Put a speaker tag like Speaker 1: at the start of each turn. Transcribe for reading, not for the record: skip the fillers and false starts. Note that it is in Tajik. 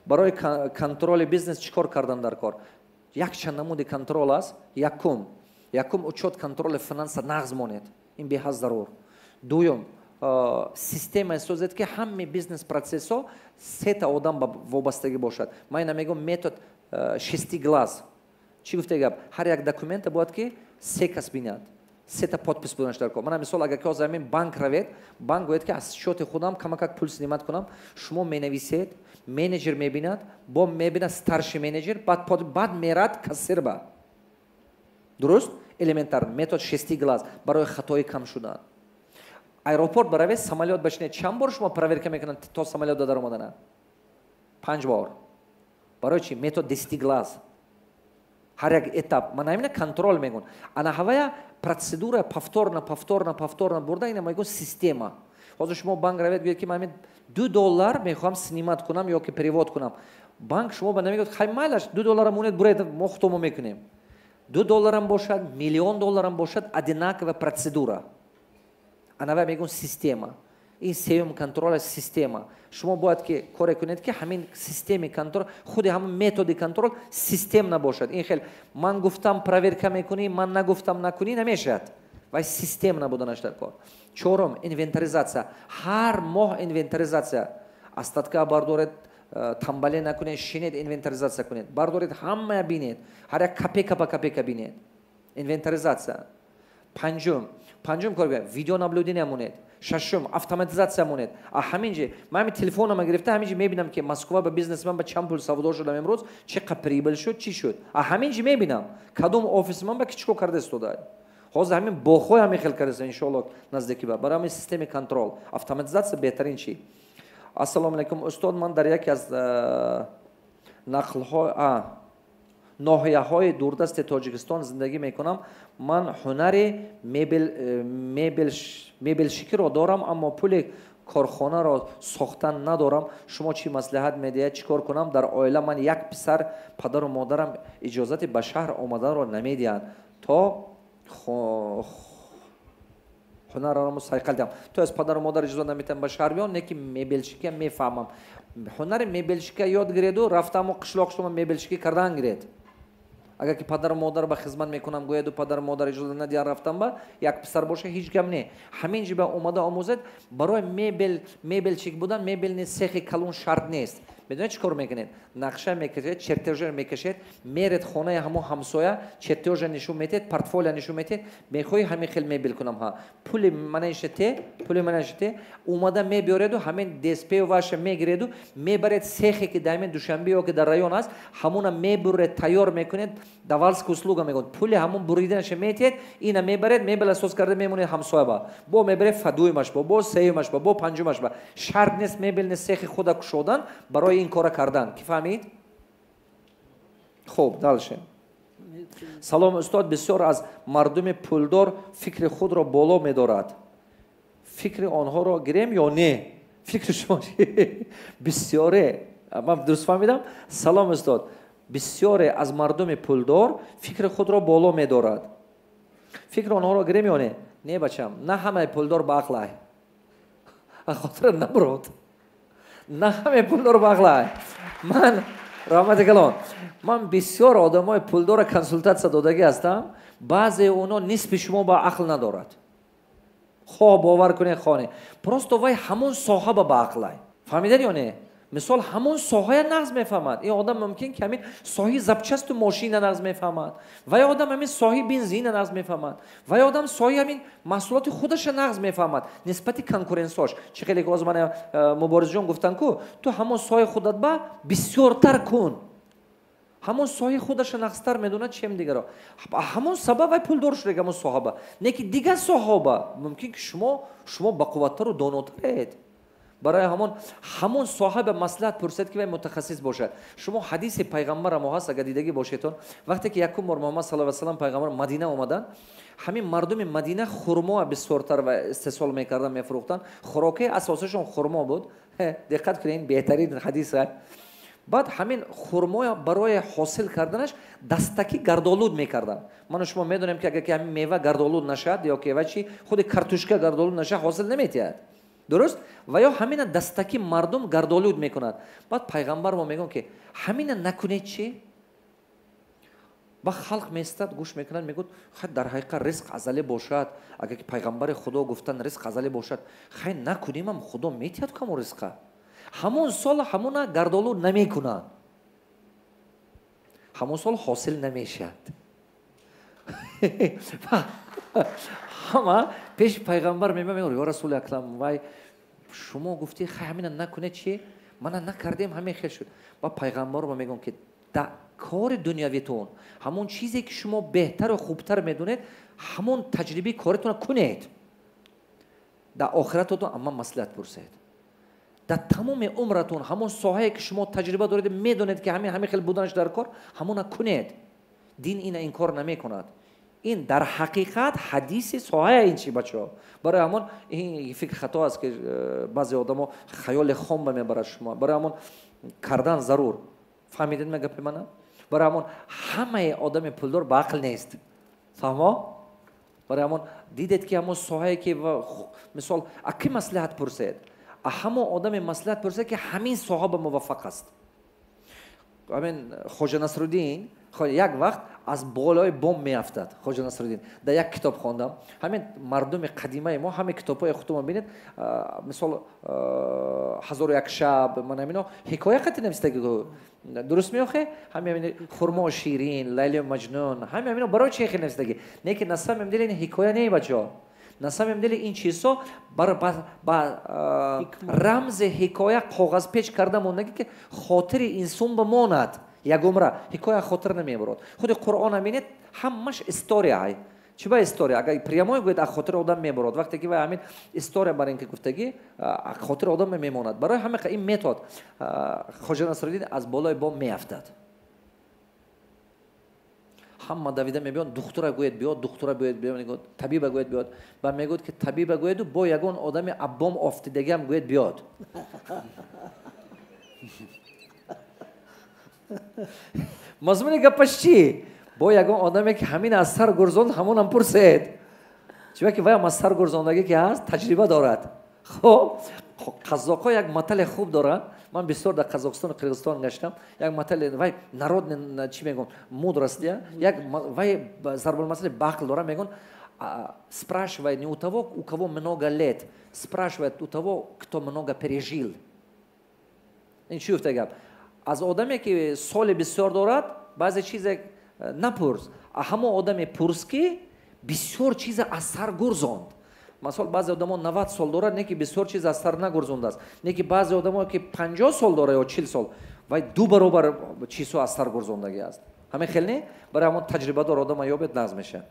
Speaker 1: Барои контроли бизнес чӣ кор кардан дар кор? Якчанд намуди контрол аст. Якум, учёт, контроли финанса нағз монед, ин беҳад зарур. Дуюм, системае созед, ки ҳамаи бизнес процессҳо сета одам ба вобастагӣ бошад. Ман ина мегӯям метод шести глаз. Чӣ гуфта гап? Ҳар як документа бояд ки се кас бинад, сета подпись буданаш дар кор. Мана мисол, агар ки ҳозир ҳамин банк равед, банк гӯяд, ки аз счёти худам камакак пул снимать кунам, шумо менависед, менеҷер мебинад, бо мебинад старший менеҷер, баъд мерад кассир ба. Дуруст? Элементар метод шести глаз барои хатои кам шудан. Аэропорт баравед, самолёт башинед, чанд бор шумо проверка мекунанд то самолётда даромадана? Панҷ бор. Барои чи? Метод 10 глаз. Ҳар як этап мана ҳамина контрол мегӯн. Ана ҳавая процедура повторно, повторно, повторно бурда, ина мегӯн система. Ҳозир шумо банк равед, гӯед, ки ман ҳамин 2 доллар мехоҳам снимать кунам ё ки перевод кунам, банк шумо ба намегӯяд: «Хай, майлаш, 2 доллара монед, буред, мо худомо мекунем». 2 долларам бошад, миллион долларам бошад, одинаковая процедура. Анава мегӯн система. Ин сеюм контрол аст, система. Шумо бояд ки коре кунед, ки ҳамин системи контрол, худи ҳамин методи контрол системно бошад. Ин хел ман гуфтам, проверка мекунӣ, ман нагуфтам, накунӣ намешавад. Вай системно буданаш дар кор. Чорум, инвентаризация. Ҳар моҳ инвентаризация. Остатка бардоред, тамбале накунед, шинед, инвентаризация кунед, бардоред, ҳамая бинед, ҳар як копейка ба копейка бинед. Инвентаризация. Панҷум кор, видеонаблюдение монед. Шашум, автоматизация монед. А ҳамин ҷи ман ҳамин телефонама гирифта, ҳамин ҷи мебинам, ки Москва ба бизнеси ман ба чанд пул савдо шудам имрӯз, чӣ қа прибыль шуд, чӣ шуд. А ҳамин ҷи мебинам, кадом офиси ман ба ки чӣ кор карда истода. Ҳозир ҳамин боғҳои ҳамин хел кардаста, иншоалло, наздики ба. Барои ҳамин системи контрол, автоматизация беҳтарин чӣ. Ассалому алайкум, устод. Ман дар яке аз нақлҳо ноҳияҳои дурдасти Тоҷикистон зиндагӣ мекунам. Ман ҳунари мебелшикиро дорам, аммо пули корхонаро сохтан надорам. Шумо чӣ маслиҳат медиҳед, чӣ кор кунам? Дар оила ман як писар, падару модарам иҷозати ба шаҳр омаданро намедиҳанд, то ҳунарро сайқал диҳам. То аз падару модар иҷозат наметиҳам ба шаҳр биён, не ки мебелшикия мефаҳмам. Ҳунари мебелшикия ёд гиреду рафтаму қишлоқ шумо мебелшикӣ кардан гиред. Агар ки падару модар ба хизмат мекунам гӯяду падару модар иҷозат надиҳанд рафтан ба, як писар боша, ҳеҷ гап не, ҳамин ҷи ба омада омӯзед. Барои мебелщик будан мебельный цехи калон шарт нест. Медонед, чӣ кор мекунед? Нақша мекашед, чертёжа мекашед, меред хонаи ҳамон ҳамсоя, чертёжа нишон метиҳед, портфолио нишон метиҳед: «Мехоҳӣ ҳамин хел мебел кунам? Ҳа, пули манаишате, пули манаишате». Омада мебиёреду ҳамин ДСП ваша мегиреду мебаред цехе, ки дар ҳамин Душанбе ё ки дар район аст, ҳамуна мебуред, тайёр мекунед, давальская услуга мегӯяд. Пули ҳамун буриданаша метиҳед, ина мебаред, мебела соз карда мемонед ҳамсоя ба. Бо мебаред фадуимаш бо сеюмаш бо панҷумаш ба. Шарт нест мебельный цехи худа кушодан барои ин кора кардан. Ки фаҳмид? Хуб, дальше. Салом, устод. Бисёр аз мардуми пулдор фикри худро боло медорад. Фикри онҳоро гирем ё не? Фикри шумо? Бисёре, ман дуруст фаҳмидам? Салом, устод. Бисёре аз мардуми пулдор фикри худро боло медорад. Фикри онҳоро гирем ё не? Не, бачам, на ҳамаи пулдор ба ақлай, хотира набурод, на ҳамаи пулдор ба ақлай. Ман, раҳмати калон, ман бисёр одамои пулдора консултатсия додагӣ ҳастам. Баъзеи онҳо нисфи шумо ба ақл надорад. Хоҳ бовар кунед, хоҳ не, просто вай ҳамон соҳа ба ақлай. Фаҳмидед ё не? Мисол, ҳамон соҳая нағз мефаҳмад. Ин одам мумкин ки ҳамин соҳаи запчасту мошина нағз мефаҳмад, вай одам ҳамин соҳаи бензина нағз мефаҳмад, вай одам соҳаи ҳамин маҳсулоти худаша нағз мефаҳмад нисбати конкурентсош. Чӣ хеле ки ҳозир ман Муборизҷон гуфтанд ку, ту ҳамон соҳаи худат ба бисёртар кун. Ҳамон соҳаи худаша нағзтар медонад, чем дигаро. Ҳамон сабаб вай пулдор шуда ҳамон соҳаба. Не ки дигар соҳаба мумкин ки шумо бақувваттару донотаред. Барои ҳамон соҳа ба маслиҳат пурсед, ки вай мутахассис бошад. Шумо ҳадиси пайғамбара мо ҳаст, агар дидагӣ бошедон, вақте ки якум бор Муҳаммад саллаллоҳу алайҳи васаллам пайғамбар Мадина омаданд, ҳамин мардуми Мадина хурмо бисёртар ва истеҳсол мекарданд, мефурӯхтанд. Хӯрокаи асосишон хурмо буд. Диққат кунед, ин беҳтарин ҳадис. Баъд ҳамин хурмоя барои ҳосил карданаш дастакӣ гардолуд мекарданд. Ману шумо медонем, ки агар ки ҳамин мева гардолуд нашавад ё ки ва чи худи картошка гардолуд нашавад, ҳосил наметиҳад. Дуруст? Ва ё ҳамина дастаки мардум гардолуд мекунад. Баъд пайғамбар мо мегӯяд, ки ҳамина накунед чӣ? Ба халқ меистад, гӯш мекунад, мегӯяд, хай, дар ҳақиқат ризқ азалӣ бошад, агар ки пайғамбари Худо гуфтан ризқ азалӣ бошад, хай, накунимам, Худо метиҳад камо ризқа. Ҳамон сол ҳамона гардолуд намекунад. Ҳамон сол ҳосил намешавад. Ҳама пеши пайғамбар меояд, мегӯяд, ё Расули Акрам, вай шумо гуфтӣ, хай, ҳамина накунед чӣ? Мана накардем, ҳамин хел шуд. Ба пайғамбар мо мегӯям, ки да кори дунявитон, ҳамон чизе ки шумо беҳтару хубтар медонед, ҳамон таҷрибаи коритонро кунед. Дар охиратотон амма маслиҳат пурсед. Дар тамоми умратон ҳамон соҳае ки шумо таҷриба доред, медонед ки ҳамин хел буданаш дар кор, ҳамона кунед. Дин ина инкор намекунад. Ин дар ҳақиқат ҳадиси соҳая ин чи, бачаҳо. Барои ҳамон ин фикр хато аст, ки баъзе одамо хаёли хом ба мебарад шумо. Барои ҳамон кардан зарур. Фаҳмидед ма гапи мана? Барои ҳамон ҳамаи одами пулдор ба ақл нест. Фаҳмо? Барои ҳамон дидед, ки ҳамон соҳае ки, мисол, а ки маслиҳат пурсед? А ҳамон одаме маслиҳат пурсед, ки ҳамин соҳа ба муваффақ аст. Ҳамин Хоҷа Насруддин як вақт аз болои бом меафтад. Хоҷа Насруддин дар як китоб хондам. Ҳамин мардуми қадимаи мо ҳамин китобҳои худтон бинед, мисол, 1001 шаб, ман ҳамино ҳикоя қати навистаги, дуруст меохе? Ҳамин Хурмо Ширин, Лайли Маҷнун, ҳамин ҳамино барои чи хел навистаги? Не ки на самом деле ин ҳикоя не, бачаҳо. На самом деле ин чизҳо ба рамзи ҳикоя коғазпеч карда мондаги, ки хотири инсон бимонад. Ягумра ҳикоя хотир намебарод. Худи Қуръон бинед, ҳамаш история. Чӣ ба история? Агар прямой гӯяд, аз хотири одам мебарод. Вақте ки вай ҳамин история бар ин ки гуфтагӣ, хотири одам мемонад. Барои ҳамин ин метод Хоҷа Насруддин аз болои бом меафтад. Ҳама давида мебиёнд, духтура гӯяд биёд, духтура гӯяд биёд, табиба гӯяд биёд. Ба мегӯяд, ки табиба гӯяду бо ягон одами аббом офтидагиам гӯяд биёд. Мазмуни гапаш чӣ? Бо ягон одаме ки ҳамин аз сар гурзонд, ҳамонам пурсед. Чунки ки вайам аз сар гурзондагӣ ки ҳаст, таҷриба дорад. Хоб, қазоқҳо як матале хуб доранд. Ман бисёр дар Қазоқистону Қирғизистон гаштам. Як матале, вай народный, чӣ мегӯн, мудрость, як вай зарбулмасали баақл дорад, мегӯн, спрашивай не у того, у кого много лет, спрашивай у того, кто много пережил. Ин чӣ гуфта гап? Аз одаме ки соли бисёр дорад, баъзе чизе напурс. А ҳамон одаме пурс, ки бисёр чиза аз сар гурзонд. Масал, баъзе одамо 90 сол дорад, не ки бисёр чиз аз сар нагурзондааст. Не ки баъзе одамо ки 50 сол дорад ё 40 сол, вай ду баробар чизҳо аз сар гурзондагӣ аст. Ҳамин хел не? Барои ҳамон таҷрибадор одама ёбед, нағз мешавад.